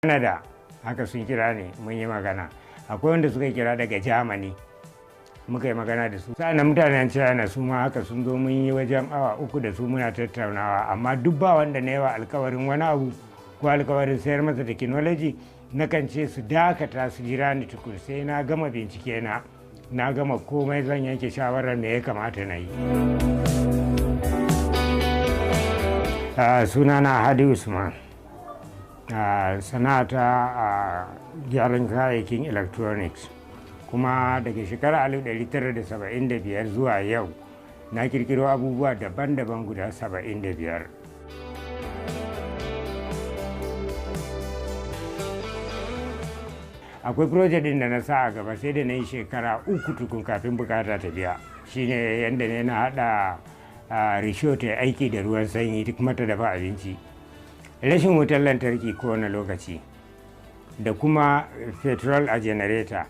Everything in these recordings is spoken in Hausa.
Canada haka sun kira ni, mun yi magana. Akwai wanda suka kira daga Germany, muka yi magana da su. Sa'an mutanen China su ma haka sun zo, mun yi wajen awa 3 da su muna tattaunawa, amma duk ba wanda na yi wa alkawarin wani abu ko alkawarin sayar masa technology. Nakan ce su dakata su jira ni tukun sai na gama bincike na, na gama komai, zan yanke shawarar me ya kamata na yi. Sunana Hadi Usman. Sana'ata a gyaran kayayyakin electronics, kuma daga shekarar 1975 zuwa yau na kirkiro abubuwa daban-daban guda 75. Akwai project din da na sa a gaba, sai da na yi shekara 3 tukun kafin bukata ta biya. Shine yadda ne na hada risho ta aiki da ruwan sanyi kuma ta dafa abinci. Rashin wutar lantarki kowane lokaci da kuma petrol a janareta,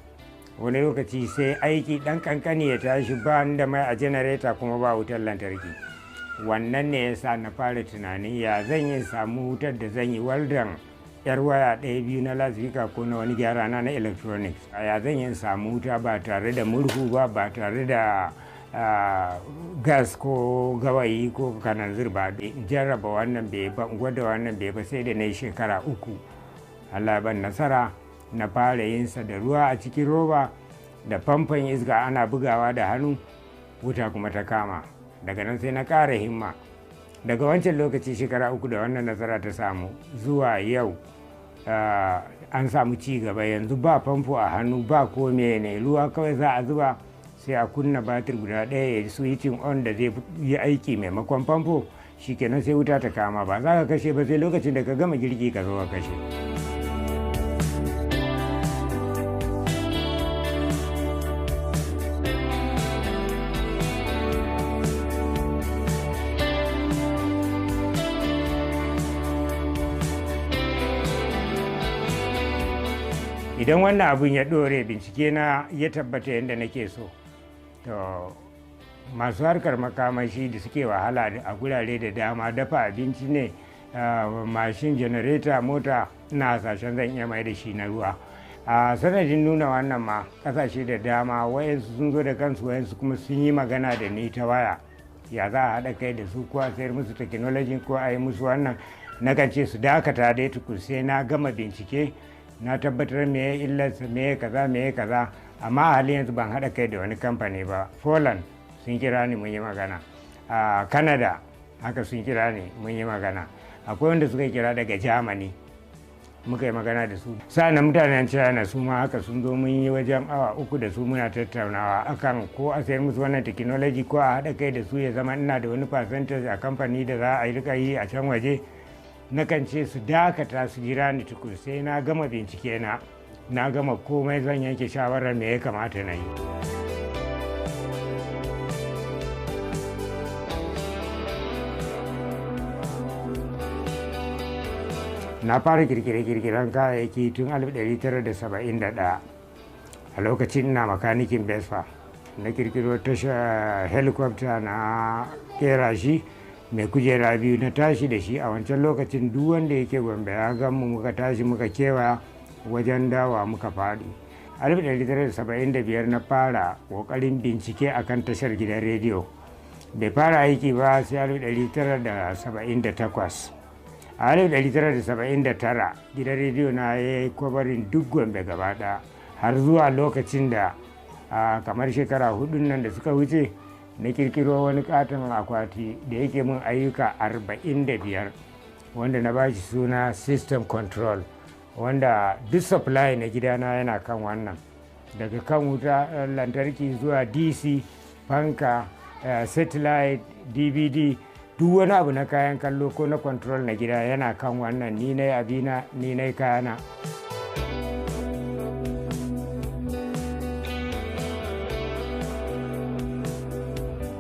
wani lokaci sai aiki dan kankani ya tashi, ba da mai a janareta kuma ba wutar lantarki. Wannan ne yasa na fara tunanin ya zan yi samu wutar da zan yi waldan yar waya ɗaya biyu na lasfika ko na wani gyara na electronics. Ya zan yi samu wuta ba tare da murhu ba, ba tare da gas ko gawayi ko kananzir ba. Jarraba wannan bai ba, gwada wannan bai ba, sai da na yi shekara 3. Allah ban nasara, na fara yin sa da ruwa a cikin roba da famfon iska ana bugawa da hannu, wuta kuma ta kama. Daga nan sai na ƙara himma. Daga wancan lokaci shekara 3 da wannan nasara ta samu zuwa yau, an samu ci gaba. Yanzu ba famfo a hannu, ba ko ne, ruwa kawai za a zuba, sai a kunna batir guda ɗaya ya switching on da zai yi aiki maimakon famfo. Shikenan sai wuta ta kama, ba za ka kashe ba sai lokacin da ka gama girki ka zo ka kashe. Idan wannan abun ya ɗore, bincike na ya tabbata yadda nake so, to masu harkar makamashi da suke wahala a gurare da dama, dafa abinci ne, mashin, janareta, mota, ina hasashen zan iya mai da shi na ruwa. A sanadin nuna wannan ma, kasashe da dama wayansu sun zo da kansu, wayansu kuma sun yi magana da ni ta waya, ya za a haɗa kai da su ko a sayar musu technology ko a yi musu wannan. Nakan ce su dakata dai tukun sai na gama bincike, na tabbatar me ya illarsa, me ya kaza, me ya kaza. Amma a halin yanzu ban haɗa kai da wani kamfani ba. Poland sun kira ni, mun yi magana. A Canada haka sun kira ni, mun yi magana. Akwai wanda suka kira daga Germany, muka yi magana da su. Sa'an mutanen China su ma haka sun zo, mun yi wajen awa 3 da su muna tattaunawa akan ko a sayar musu wannan technology ko a haɗa kai da su ya zama ina da wani percentage a kamfani da za a yi rika yi a can waje. Nakan ce su dakata su jira ni tukun sai na gama bincike na, na gama komai, zan yanke shawarar me ya kamata na yi. Na fara kirkire-kirkiren kayayyaki tun 1971. A lokacin ina makanikin Vespa, na kirkiro tashar helicopter, na kera shi mai kujera 2, na tashi da shi. A wancan lokacin duk wanda yake Gombe ya gan mu, muka tashi muka kewaya wajen dawa muka faɗi. 1975 na fara ƙoƙarin bincike akan tashar gidan rediyo. Bai fara aiki ba sai 1978. A 1979 gidan rediyo na ya yi kwabarin duk Gombe gaba ɗaya, har zuwa lokacin da kamar shekara 4 nan da suka wuce na kirkiro wani katon akwati da yake mun ayyuka 45, wanda na bashi suna system control, wanda duk supply na gidana yana kan wannan, daga kan wuta lantarki zuwa DC, fanka, satellite, DVD, duk wani abu na kayan kallo ko na control na gida yana kan wannan. Ni na yi abina, ni na yi kayana.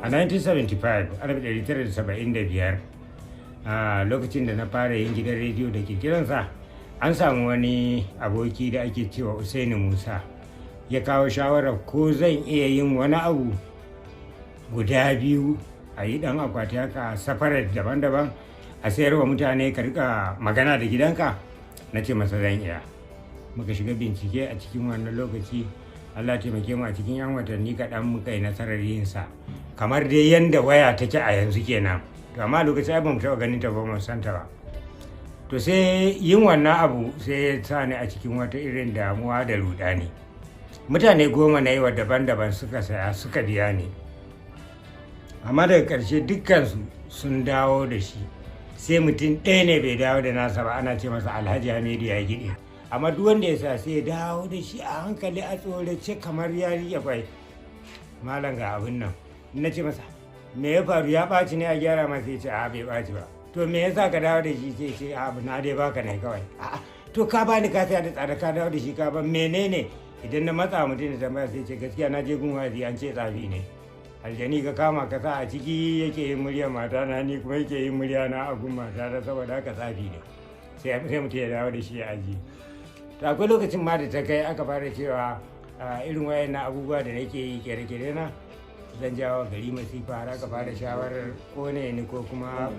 A 1975, a lokacin da na fara yin gidan rediyo da kirkiransa, an samu wani aboki da ake cewa Usaini Musa, ya kawo shawarar ko zan iya yin wani abu guda 2, a yi dan akwati haka safarar daban-daban, a sayarwa mutane ka rika magana da gidanka. Na ce masa zan iya. Muka shiga bincike a cikin wannan lokaci. Allah taimake mu, a cikin 'yan watanni kaɗan muka yi nasarar yin sa, kamar dai yanda waya take a yanzu kenan. To amma lokacin ai ba mu taɓa ganin ta ba, mu san ta ba. To sai yin wannan abu sai ya sa ni a cikin wata irin damuwa da rudani. Mutane 10 na yi wa daban-daban suka saya, suka biya ni, amma daga ƙarshe dukkansu sun dawo da shi, sai mutum ɗaya ne bai dawo da nasa ba, ana ce masa Alhaji Hamidu ya gide. Amma duk wanda ya sa sai ya dawo da shi a hankali, a tsorace, kamar ya riƙe kwai. "Malam, ga abin nan." Na ce masa, "Me ya faru? Ya ɓaci ne a gyara masa?" Ya ce, "A, bai ɓaci ba." "To me yasa ka dawo da shi?" Sai ce, "A, na dai baka ne kawai." "A'a, to ka bani, ka saya da tsada, ka dawo da shi, ka ba menene?" Idan na matsa mutum da tambaya, sai ce, "Gaskiya na je gun wa'azi, an ce tsafi ne, aljani ka kama ka sa a ciki, yake yin murya mata na, ni kuma yake yin murya na a gun mata na, saboda haka tsafi ne." Sai mutum ya dawo da shi ya ajiye. To akwai lokacin ma da ta kai aka fara cewa irin wayannan abubuwa da nake yi, kere-kere na, zan jawo gari masifa, har aka fara shawarar kone ni ko kuma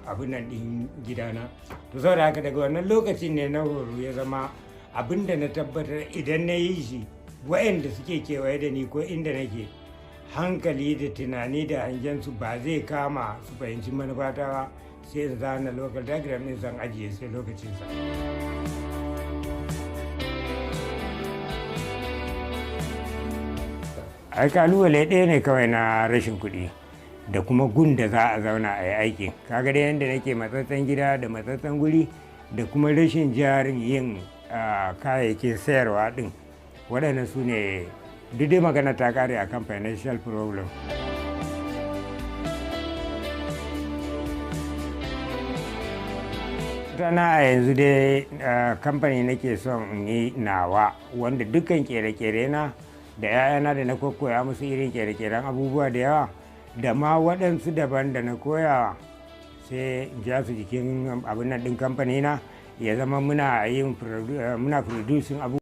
abin nan din gidana. To saboda haka daga wannan lokacin ne na horo ya zama abin da na tabbatar idan na yi shi, wayanda suke kewaye da ni ko inda nake, hankali da tunani da hangen su ba zai kama su fahimci manufata ba, sai in zana local diagram din, zan ajiye sai lokacinsa. Ai kalubale ɗaya ne kawai, na rashin kuɗi da kuma gun da za a zauna a yi aikin. Kaga dai yadda nake matsatsen gida da matsatsen guri da kuma rashin jarin yin kayayyakin sayarwa ɗin, waɗannan su ne. Duk dai magana ta kare akan financial problem. Tana a yanzu dai kamfani nake son in yi nawa, wanda dukkan kere-kere na da 'ya'yana da na koya musu irin kere-keren abubuwa da yawa, da ma waɗansu daban da na koya, sai in ja su jikin abin nan ɗin kamfani na, ya zama muna yin muna producing abubuwa.